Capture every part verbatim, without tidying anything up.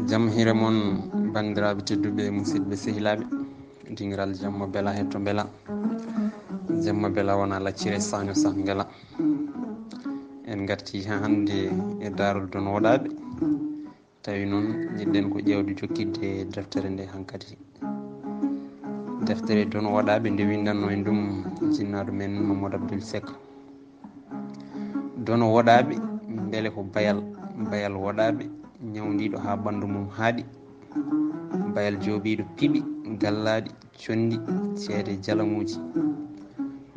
Jam hiire mon, banndiraaɓe tedduɓe, musidɓe, sehilaaɓe. Dingiral jamma bela, hetto bela. Jamma bela wona laccire, saño sah ngela. En ngarti haa hannde e daarol Dono Waɗaaɓe. Tawi noon, njiɗɗen ko ƴeewde jokkidde deftere nde hankadi. Deftere Dono Waɗaaɓe nde winndanno en ɗum jinnaaɗo men Mamadou Abdoul Seck. Dono Waɗaaɓe, mbele ko bayal, bayal waɗaaɓe, ñawndiiɗo haa ɓanndu mum haaɗi, bayal joobiiɗo piɓi, gallaaɗi, conndi, ceede jalamuuji,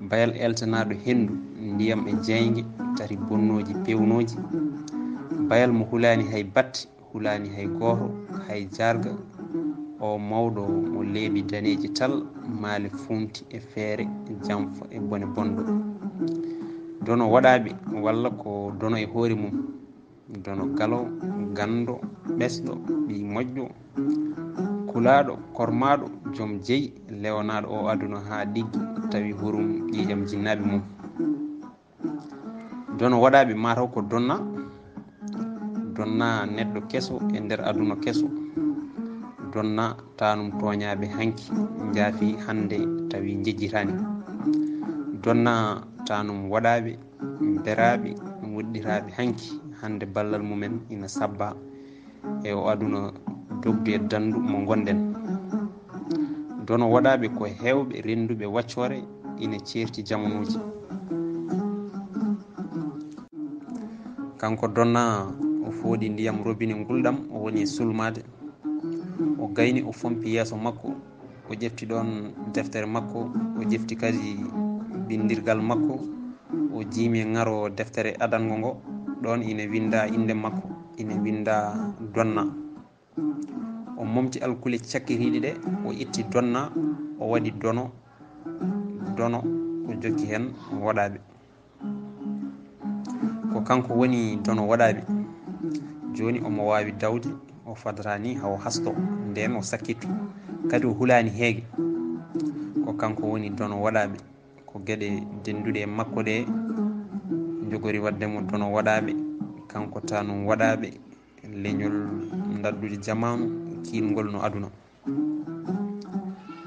bayal eltanaaɗo henndu, ndiyam e jeynge, tati bonnooji peewnooji, bayal mo hulaani hay batte, hulaani hay gooto, hay jaarga. O mawɗo mo leeɓi daneeji tal, maale fuunti e feere, jamfa e bone bonɗo. Dono Waɗaaɓe, walla ko dono e hoore mum. Dono galo, ganndo, ɓesɗo, ɓiy moƴƴo, kulaaɗo, kormaaɗo, joom jeyi, lewanaaɗo o aduna haa ɗiggi, tawi hurum ƴiiƴam jinnaaɓe mum. Dono Waɗaaɓe, mataw ko donna, donna neɗɗo keso e nder aduna keso, donna tanum tooñaaɓe hanki, njaafi hannde tawi njejjitaani, donna tanum waɗaaɓe, beraaɓe, woɗɗiraaɓe hanki, hannde ballal mumen ina sabba e o aduna dogdu e danndu mo ngonɗen. Dono Waɗaaɓe ko heewɓe rennduɓe waccoore, ina ceerti jamanuuji. Kanko donna, o fooɗi ndiyam robine ngulɗam, o woni e sulmaade. O gayni, o fompi yeeso makko, o ƴefti ɗoon deftere makko, o ƴefti kadi binndirgal makko, o jiimi e ŋaro deftere adanngo ngo, ɗoon ina winnda innde makko, ina winnda donna. O momti alkule cakkitiiɗe ɗe, o itti donna, o waɗi dono, dono, o jokki heen waɗaaɓe. Ko kanko woni dono waɗaaɓe. Jooni omo waawi dawde, o fadata ni hawo hasto, ndeen o sakkitto. Kadi o hulaani heege. Ko kanko woni dono waɗaaɓe. Ko geɗe dennduɗe e makko ɗe njogori waɗde mo dono waɗaaɓe. Kanko tanum waɗaaɓe, leñol ndaɗɗudi jamaanu, kiilngol no aduna.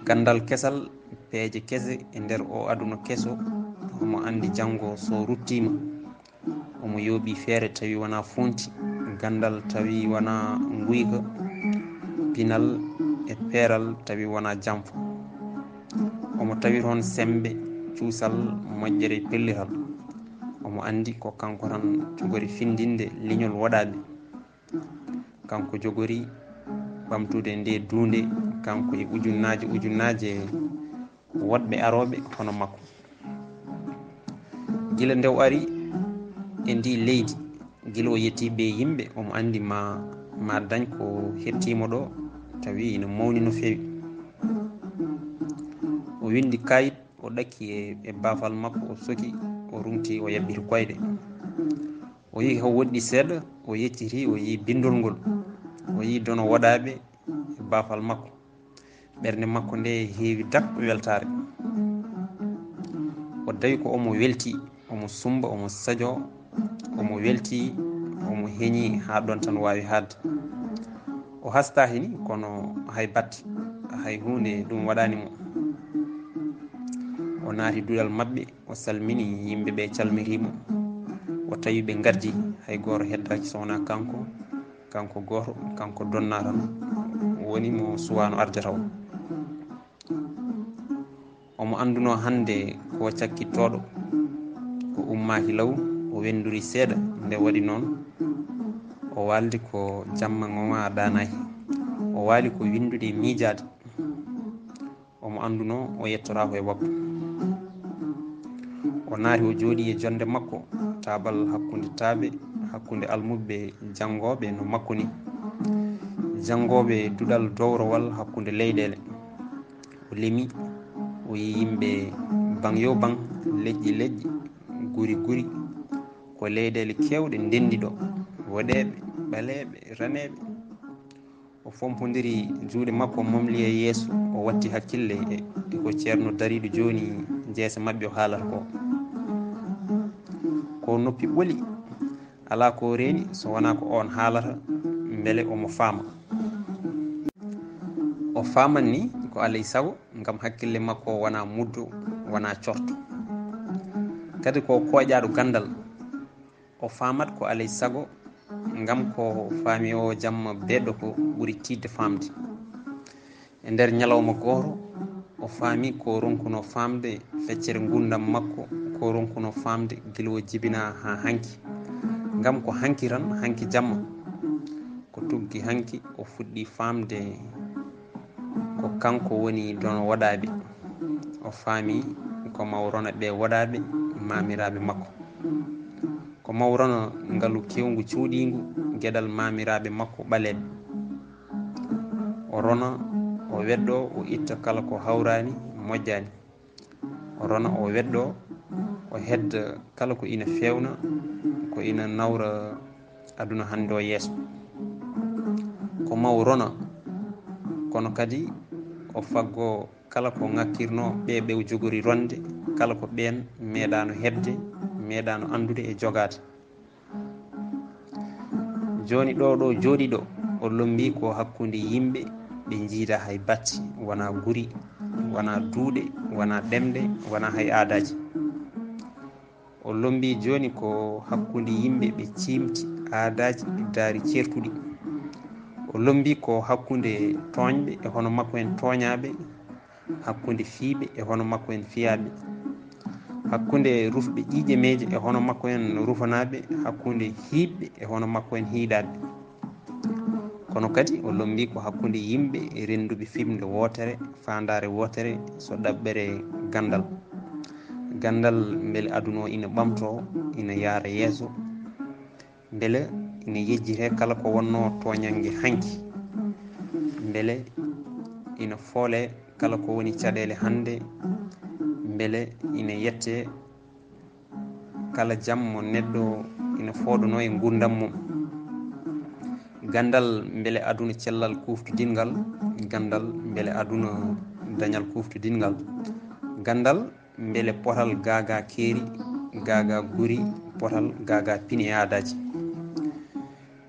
Ganndal kesal, peeje kese e nder o aduna keso, omo anndi janngo so ruttiima. Omo yooɓi feere tawi wonaa fuunti, ganndal tawi wonaa nguyka, pinal e peeral tawi wonaa jamfa. Omo tawi toon semmbe, cuusal, moƴƴere e pellital. Omo anndi ko kanko tan jogori finndinde leñol waɗaaɓe. Kanko jogori ɓamtude nde duunde, kanko e ujunnaaje ujunnaaje woɗɓe arooɓe hono makko. Gila nde o ari e ndi leydi, gila o yettii ɓe yimɓe, omo anndi ma, ma dañ ko hettiimo ɗo, tawi ina mawni no feewi. O winndi kayit, o ɗakki e, e baafal makko, o soki, o ruŋti, o yaɓɓiti koyɗe. O yehi o woɗɗi seeɗa, o yecciti, o yii binndol ngol. O yii dono waɗaaɓe e baafal makko. Ɓernde makko nde heewi dak weltaare. O dawi ko omo welti, omo sumba, omo sajo, omo welti, omo heñi haa ɗoon tan waawi haaɗde. O hastaaki ni, kono hay batte, hay huunde ɗum waɗaani mo. O naati duɗal maɓɓe, o salmini yimɓe ɓe, calmitiimo. O tawi ɓe ngardi, hay gooto heddaaki so wonaa kanko, kanko gooto, kanko donna tan woni mo suwaano arde taw. Omo anndunoo hannde ko cakkittooɗo, o ummaaki law, o wennduri seeɗa, nde waɗi noon, o waaldi ko jamma ŋoŋa ɗaanaaki. O waali ko winndude e miijaade. Omo anndunoo o yettotaako e waktu. O naati, o jooɗii e jonnde makko, taabal hakkunde taaɓe, hakkunde almuɓɓe janngooɓe no makko ni. Janngooɓe duɗal dowrowal hakkunde leyɗeele. O lemi, o yii yimɓe baŋ yo baŋ, leƴƴi leƴƴi, guri guri. Ko leyɗeele keewɗe ndenndi ɗo, woɗeeɓe, ɓaleeɓe, raneeɓe. O fompondiri juuɗe makko, momli e yeeso, o watti hakkille e, e ko ceerno dariiɗo jooni jeese maɓɓe o haalata ko. Ko noppi ɓoli, alaa ko reeni so wonaa ko oon haalata, mbele omo faama. O faaman ni ko alay sago, ngam hakkille makko wona muddo, wona corto. Kadi ko kooƴaaɗo ganndal. O faamat ko alay sago, ngam ko faami o jamma beeɗo ko ɓuri tiiɗde faamde. E nder ñalawma gooto, o faami ko ronkuno faamde feccere ngurndan makko, ko ronkuno faamde gila o jibina haa hanki. Ngam ko hanki tan, hanki jamma. Ko tuggi hanki, o fuɗɗi faamde ko kanko woni dono waɗaaɓe. O faami ko Mawrona ɓe waɗaaɓe maamiraaɓe makko. Ko Mawrona ngalu kewngu cuuɗiingu geɗal maamiraaɓe makko ɓaleeɓe. O rona, o weɗɗo, o itta kala ko hawraani, moƴƴaani. O rona, o weɗɗo, o hedda kala ko ina feewna, ko ina nawra aduna hannde o yeeso. Ko Mawrona, kono kadi o faggo kala ko ŋakkirno ɓe ɓe o jogori ronde, kala ko ɓeen meeɗaano heɓde, meeɗaano anndude e jogaade. Jooni ɗo, ɗo jooɗiɗo, o lombi ko hakkunde yimɓe ɓe njiida hay bacci, wona guri, wona duuɗe, wona ɗemɗe, wona hay aadaaji. O lombi jooni ko hakkunde yimɓe ɓe ciimti aadaaji daari ceertuɗi. O lombi ko hakkunde tooñɓe e hono makko en tooñaaɓe, hakkunde fiiɓe e hono makko en fiyaaɓe, hakkunde rufɓe ƴiiƴe meeje e hono makko en rufanaaɓe, hakkunde hiiɓɓe e hono makko en hiiɗaaɓe. Kono kadi o lombi ko hakkunde yimɓe e rennduɓe fiɓnde wootere, faandaare wootere, so ɗaɓɓere ganndal. Ganndal mbele aduna o ina ɓamtoo, ina yaara yeeso, mbele ina yejjitee kala ko wonnoo tooñannge hanki, mbele ina foolee kala ko woni caɗeele hannde, mbele ina yettee kala jam mo neɗɗo ina fooɗunoo e nguurndam mum. Ganndal mbele aduna cellal kuuftodinngal, ganndal mbele aduna dañal kuuftodinngal, ganndal mbele potal gaagaa keeri, gaagaa guri, potal gaagaa pine e aadaaji.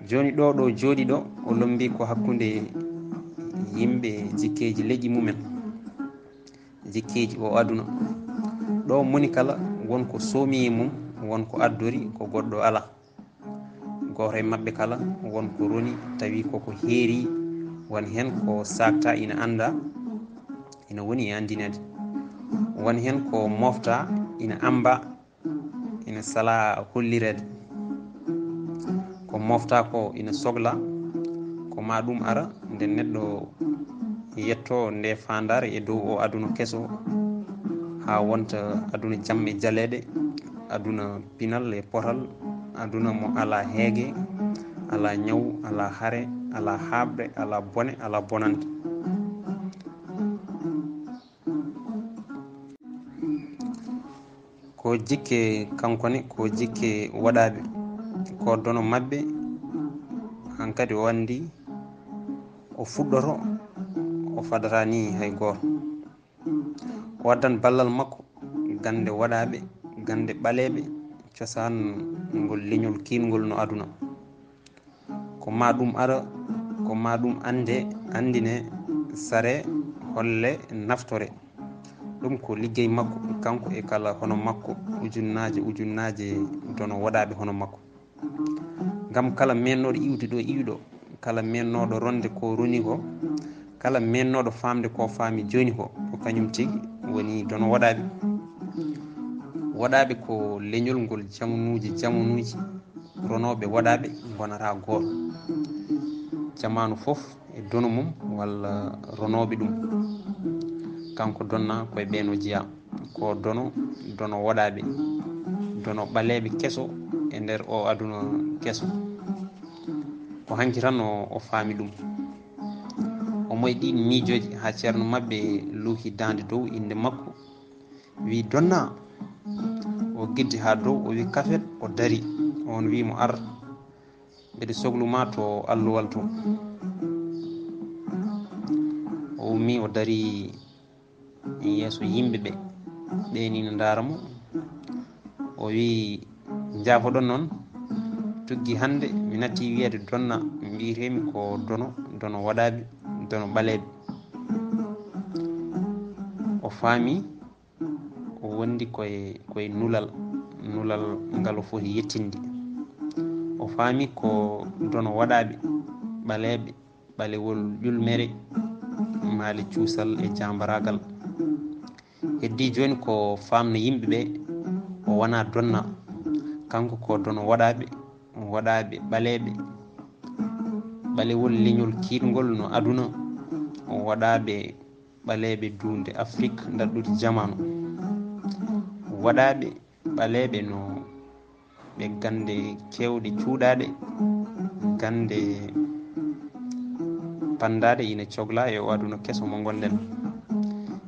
Jooni ɗo, ɗo jooɗiɗo, o lombi ko hakkunde yimɓe jikkeeji leƴƴi mumen, jikkeeji o aduna. Ɗo moni kala won ko soomi e mum, won ko addori ko goɗɗo alaa. Gooto e maɓɓe kala won ko roni tawi koko heeri, won heen ko saakta ina annda, ina woni e anndinaade. Won heen ko mofta ina amba, ina sala hollireede. Ko mofta ko ina sogla, ko ma ɗum ara nde neɗɗo yetto nde faandaare e dow o aduna keso, haa wonta aduna jam e jaleeɗe, aduna pinal e potal, aduna mo alaa heege, alaa ñaw, alaa hare, alaa haaɓre, alaa bone, alaa bonande. Ko jikke kankone, ko jikke waɗaaɓe, ko dono maɓɓe, hankadi o anndi o fuɗɗoto, o fadata ni hay gooto. O addan ballal makko gannde waɗaaɓe, gannde ɓaleeɓe, cosaan ngol leñol kiingol no aduna. Ko ma ɗum ara, ko ma ɗum annde, anndine, sare, holle, naftore. Ɗum ko liggey makko, kanko e kala hono makko, ujunnaaje, ujunnaaje dono waɗaaɓe hono makko. Ngam kala meennooɗo iwde ɗo iwi ɗo, kala meennooɗo ronde ko roni ko, kala meennooɗo faamde ko faami jooni ko, ko kañum tigi woni dono waɗaaɓe. Waɗaaɓe ko leñol ngol jamanuuji, jamanuuji, ronooɓe waɗaaɓe ngonata gooto. Jamaanu fof e dono mum walla ronooɓe ɗum. Kanko donna koye ɓeen o jeyaa. Ko dono, dono waɗaaɓe, dono ɓaleeɓe keso e nder o aduna keso. Ko hanki tan o, o faami ɗum. O moy ɗiin miijooji haa ceerno maɓɓe luuki daande dow innde makko. Wi, "Donna." O giddi haa dow, o wi, "Kafet." O dari. On wi mo, "Ar, mbeɗa soglu ma to alluwal to." O ummi, o dari yeeso yimɓe ɓe. Ɓe ni no ndaara mo. O wi, "Njaafoɗon noon. Tuggi hannde mi natti wiyeede Donna, mbiyetee-mi ko Dono, Dono waɗaaɓe, Dono ɓaleeɓe." O faami o wondi koye koye nulal, nulal ngal o foti yettinde. O faami ko dono waɗaaɓe ɓaleeɓe, ɓalewol ƴulmere, maali cuusal e jaambaraagal. Heddii jooni ko faamna yimɓe ɓe o wonaa donna, kanko ko dono waɗaaɓe, waɗaaɓe ɓaleeɓe, ɓalewol leñol kiiɗngol no aduna, waɗaaɓe ɓaleeɓe duunde Afrik ndaɗɗudi jamaanu, waɗaaɓe ɓaleeɓe no ɓe gannde keewɗe cuuɗaaɗe, gannde panndaaɗe ina coglaa e o aduna keso mo ngonɗen.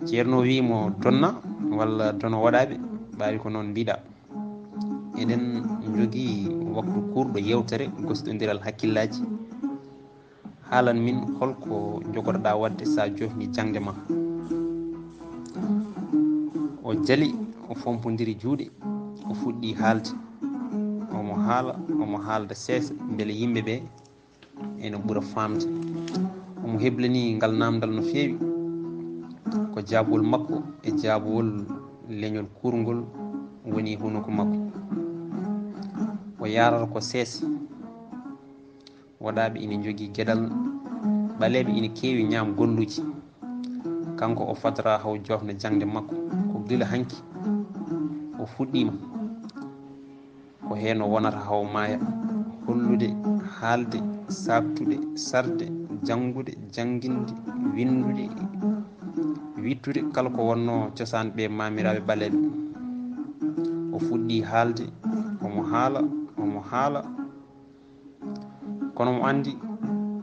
Ceerno wii mo donna walla dono waɗaaɓe, ɓaari ko noon mbiɗa. Eɗen njogii waktu kuurɗo yeewtere gosɗondiral hakkillaaji. Haalan min holko njogotoɗaa waɗde so a joofni jaŋde ma. O jali, o fompondiri juuɗe, o fuɗɗi haalde. Omo haala, omo haalda seesa mbele yimɓe ɓe ene ɓura faamde. Omo heblanii ngal naamndal no feewi. Ko jaabowol makko e jaabowol leñol kuurngol woni hunuko makko. O yaarata ko seesa. Waɗaaɓe ina njogii geɗal, ɓaleeɓe ina keewi ñaam golluuji. Kanko o fadra haw joofna jaŋde makko ko gila hanki o fuɗɗiima. Ko heen o wonata haw maaya, hollude, haalde, saaktude, sarde, janngude, jannginde, winndude, wiɗtude kala ko wonnoo cosaan ɓe maamiraaɓe ɓaleeɓe. O fuɗɗii haalde, omo haala, omo haala. Kono mo anndi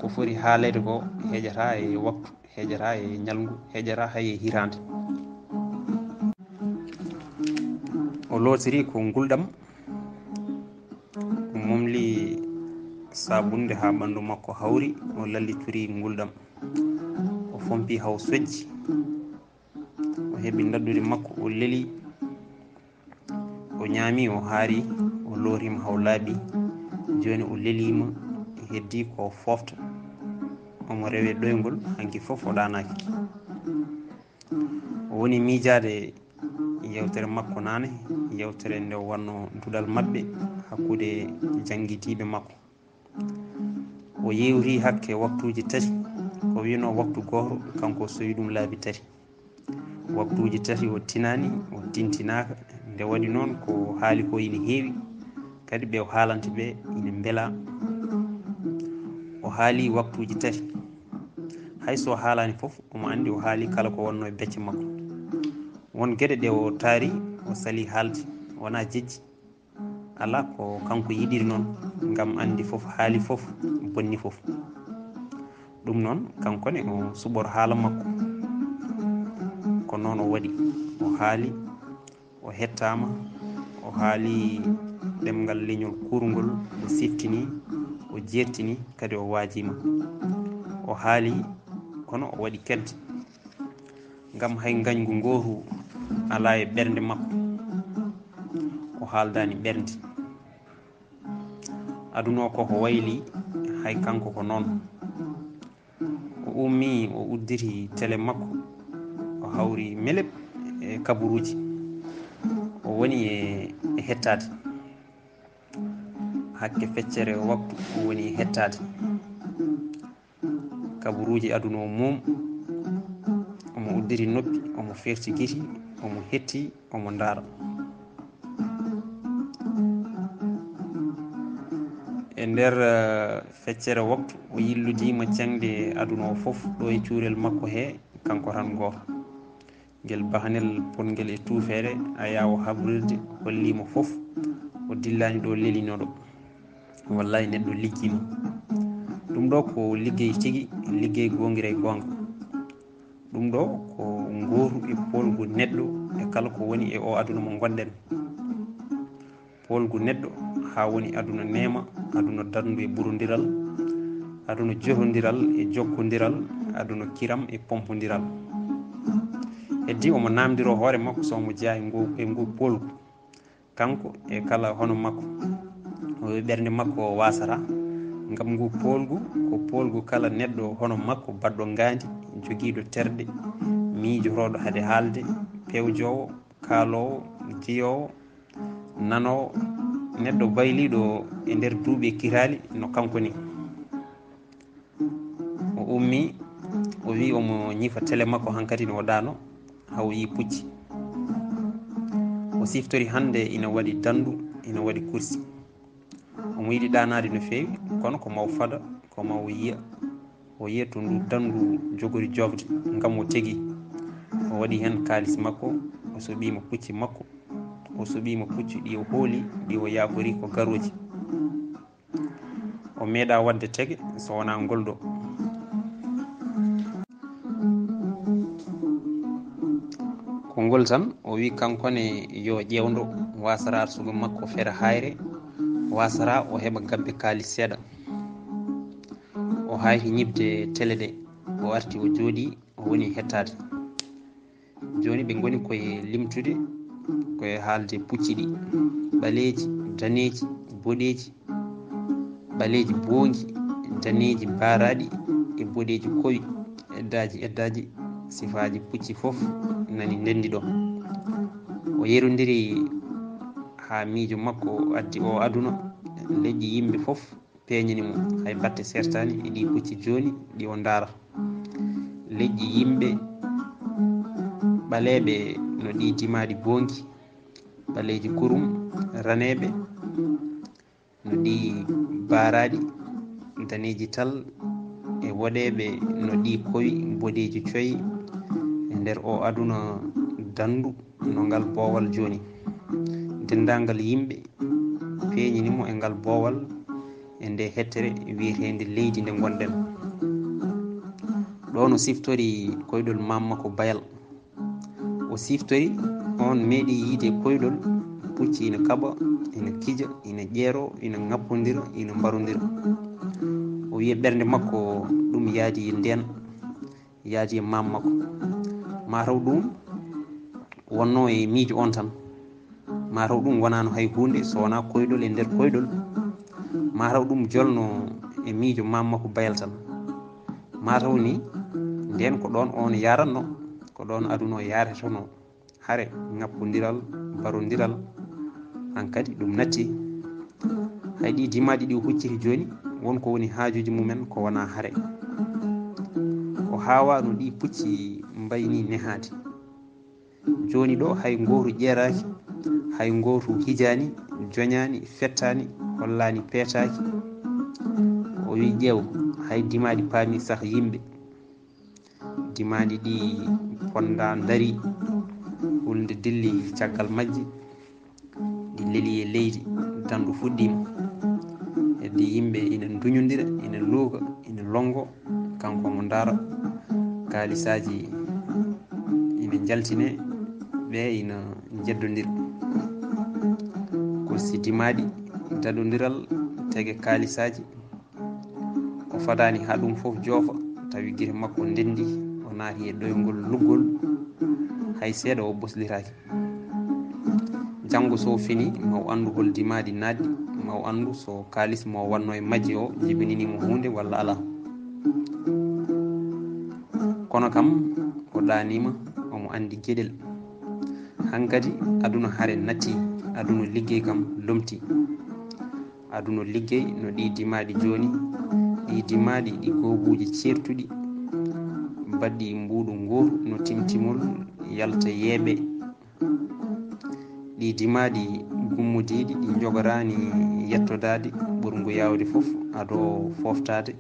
ko foti haaleede ko heƴataa e waktu, heƴataa e ñalngu, heƴataa hay e hiraande. O lootiri ko ngulɗam, o momli saabunde haa ɓanndu makko hawri, o lallitiri ngulɗam. O fompi haw sojji, o heɓi ndaɗɗudi makko, o leli. O ñaami, o haari, o looriima haw laaɓi. Jooni o leliima, heddii ko foofta. Omo rewe ɗoyngol, hanki fof o ɗaanaaki. O woni miijaade yewtere makko naane, yewtere nde wonno duɗal maɓɓe hakkunde janngitiiɓe makko. O yeewti hakke waktuuji tati, ko wiyno waktu gooto, kanko o sowi ɗum laabi tati. Waktuuji tati o tinaani, o tintinaaka. Nde waɗi noon ko haali ko ina heewi, kadi ɓe o haalanta ɓe ina mbelaa. O haali waktuuji tati. Hay so haalaani fof, omo anndi o haali kala ko wonno e becce makko. Won geɗe ɗe o taari, o sali haalde, wonaa jejji. Alaa ko kanko yiɗiri noon, ngam anndi fof haali fof, bonni fof. Ɗum noon, kanko ne o suɓor haala makko. Ko noon o waɗi, o haali, o hettaama, o haali ɗemngal leñol kuurngol, o siftini, o jeertini, kadi o waajiima. O haali, kono o waɗi kedde. Ngam hay ngañgu ngooru alaa e ɓernde makko. O haaldaani ɓernde. Aduna o koko wayli, hay kanko ko noon. O ummii, o udditi tele makko, o hawri melep e kaburuuji. O woni e, e hettaade. Hakke feccere waktu o woni e hettaade. Kaburuuji aduna o mum, omo udditi noppi, omo ferti giti, omo hetti, omo ndaara. E nder, eh, feccere waktu, o yilludiima ceŋde aduna o fof, ɗo e cuurel makko he, kanko tan gooto. Ngel bahnel potngel e tuufeede, ayaa o habrirde, holliimo fof, o dillaani ɗo lelinooɗo. Wallahi, neɗɗo liggiima. Ɗum ɗo ko liggey tigi, liggey goongira e goonga. Ɗum ɗo ko ngooru e poolgu neɗɗo e kala ko woni e o aduna mo ngonɗen. Poolgu neɗɗo haa woni aduna neema, aduna darndu e ɓurondiral, aduna jotondiral e jokkondiral, aduna kiram e pompondiral. Heddii omo naamndiroo hoore makko so omo jeyaa e ngu, e ngu poolgu. Kanko e kala hono makko, o ɓernde makko o waasata, ngam ngu poolgu ko poolgu kala neɗɗo hono makko, baɗɗo ngaandi, jogiiɗo terɗe, Miijotooɗo hade haalde, pewjoowo, kaaloowo, jeyoowo, nanoowo, neɗɗo bayliiɗo e nder duuɓi e kiraali no kanko ni. O ummii, o wiyi omo ñifa tele makko hankadi no o ɗaano, haa o yii pucci. O siftori hannde ina waɗi danndu, ina waɗi kursi. Omo yiɗi ɗaanaade no feewi, kono ko maw fada, ko maw yiya. O yiya to ndu danndu jogori jofde, ngam o tegi. O waɗi heen kaalis makko, o soɓiima pucci makko, o soɓiima pucci ɗi o hooli, ɗi o yaafori ko garooji. O meeɗaa waɗde tege so wonaa ngol ɗo. Ko ngol tan, o wi kanko ne yo ƴeewndo waasara arsugo makko feere hayre, waasara o heɓa gabbe kaalis seeɗa. O hayti ñiɓde tele ɗe, o arti o jooɗi, o woni hettaade. Jooni ɓe ngoni koye limtude, koye haalde pucci ɗi, ɓaleeji, daneeji, boɗeeji, ɓaleeji boongi, daneeji baaraaɗi e boɗeeji kowi, eddaaji, eddaaji, sifaaji pucci fof nani ndenndi ɗo. O yerondiri haa miijo makko addi o aduna, leƴƴi yimɓe fof peeñani mo, hay batte sertaani e ɗi pucci jooni ɗi o ndaara. Leƴƴi yimɓe ɓaleeɓe no ɗi dimaaɗi boongi, ɓaleeji kurum, raneeɓe no ɗi baaraaɗi, daneeji tal, e woɗeeɓe no ɗi kowi, boɗeeji coy. E nder o aduna danndu no ngal boowal jooni. Denndaangal yimɓe peeñini mo e ngal boowal e nde hettere wiyeteende leydi nde ngonɗen. Ɗo no siftori koyɗol maam makko Bayal. O siftori on meeɗi yiide koyɗol pucci ina kaɓa, ina kija, ina ƴeero, ina ŋappondira, ina mbarondira. O wiya ɓernde makko ɗum yaadi e ndeen, yaadi e maam makko. Mataw ɗum wonno e miijo on tan. Mataw ɗum wonano hay huunde so wonaa koyɗol e nder koyɗol. Mataw ɗum jolno e miijo maam makko Bayal tan. Mataw ni ndeen ko ɗoon on yaratno, ko ɗoon aduna o yaretono. Hare, ŋappondiral, barondiral, hankadi ɗum natti. Hay ɗi dimaaɗi ɗi o hucciti jooni, won ko woni haajuuji mumen ko wonaa hare. O haawaa no ɗi pucci mbayni nehaade. Jooni ɗo hay ngooru ƴeeraaki, hay ngooru hijaani, joñaani, fettaani, hollaani peetaaki. O wi ƴeew, hay dimaaɗi paami sah yimɓe. Dimaaɗi ɗi ponda ndari, hulde dilli caggal majji, ɗi leli e leydi, dandu fuɗɗiima. Heddi yimɓe ina duñondira, ina luuka, ina longo, kanko mo ndaara. Kaalisaaji ina njaltine, ɓe ina njeddondira. Kursi dimaaɗi, daɗondiral, tege kaalisaaji. O fadaani haa ɗum fof joofa, tawi gite makko ndenndi, o naati e ɗoyngol luggol, hay seeɗa o boslitaaki. Janngo so fini, ma o anndu hol dimaaɗi naatɗi, ma o anndu so kaalis mo wonno e majji o jibinini mo huunde walla alaa. Kono kam, o ɗaaniima, omo anndi geɗel. Hankadi, aduna hare natti, aduna liggey kam lomti. Aduna liggey no ɗi dimaaɗi jooni, ɗi dimaaɗi ɗi goobuuji ceertuɗi, baɗɗi mbuuɗu ngooru no timtimol yalta yeeɓe. Ɗi dimaaɗi gummodiiɗi ɗi njogoraani yettodaade ɓurngu yaawde fof ado fooftaade.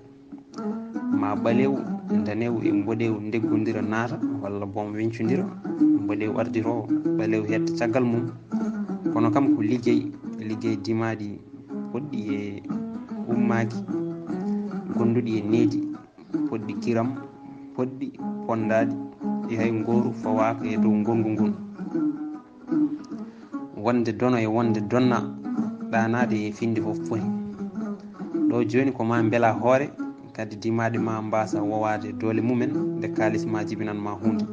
Ma ɓalew, ndanew e mboɗew ndeggondira naata, walla boom wencondira, mboɗew ardiro, ɓalew hetta caggal mum. Kono kam ko liggey, liggey dimaaɗi poɗɗi e ummaaki, gonduɗi e needi, poɗɗi kiram, poɗɗi pondaaɗi, ɗi hay ngooru fawaaka e dow ngonngu ngun. Wonde dono e wonde donna, ɗaanaade e finde fof poti. Ɗo jooni ko ma mbela hoore, kadi dimaaɗi ma mbaasa wowaade doole mumen nde kaalis ma jibinan ma huunde.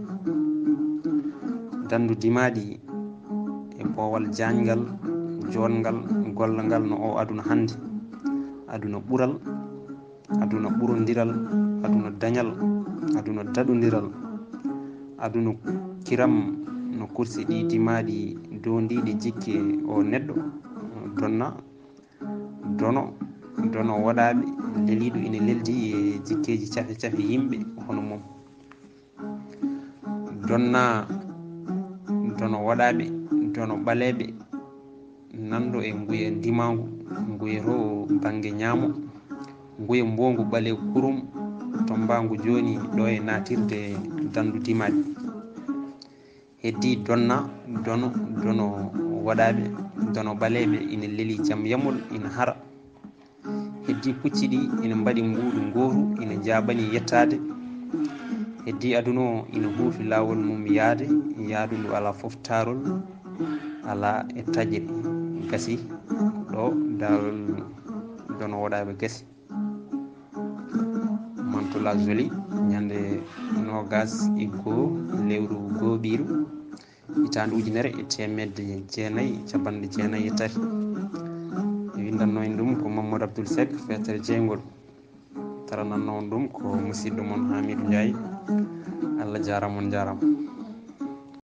Dandu dimaaɗi e boowal jaañngal, joɗngal, gollal ngal no o aduna hannde. Aduna ɓural, aduna ɓurondiral, aduna dañal, aduna daɗondiral. Aduna kiram no kurse ɗi dimaaɗi doondiiɗe jikke o neɗɗo. Donna, dono, dono waɗaaɓe leliiɗo ina leldi e jikkeeji cafe cafe yimɓe hono mum. Donna, dono waɗaaɓe, dono ɓaleeɓe, nanndo e nguya ndimaangu, nguya to bannge ñaamo, nguya mboongu ɓale kurum, to mbaangu jooni ɗo e naatirde danndu dimaaɗi. Heddii donna, dono, dono waɗaaɓe, dono ɓaleeɓe ina leli jam yamol ina hara. Heddii pucci ɗi ina mbaɗi mbuuɗu ngooru ina njaaɓani yettaade. Heddii aduna o ina huufi laawol mum yahde, yahdu ndu alaa fof taarol, alaa e taƴre. Gasi ɗo daarol dono waɗaaɓe gasi. Mantoula Jolie, ñande noogas e goo lewru gooɓiiru, hitaande ujunere e teemedde jeenayi e capanɗe jeenayi e tati. Ɓe winndanno en ɗum ko Mamadou Abdoul Seck, feetere jeyngol. Tarananno on ɗum ko musidɗo mon Hamidou Ndiaye. Allah jaaraama, on njaaraama.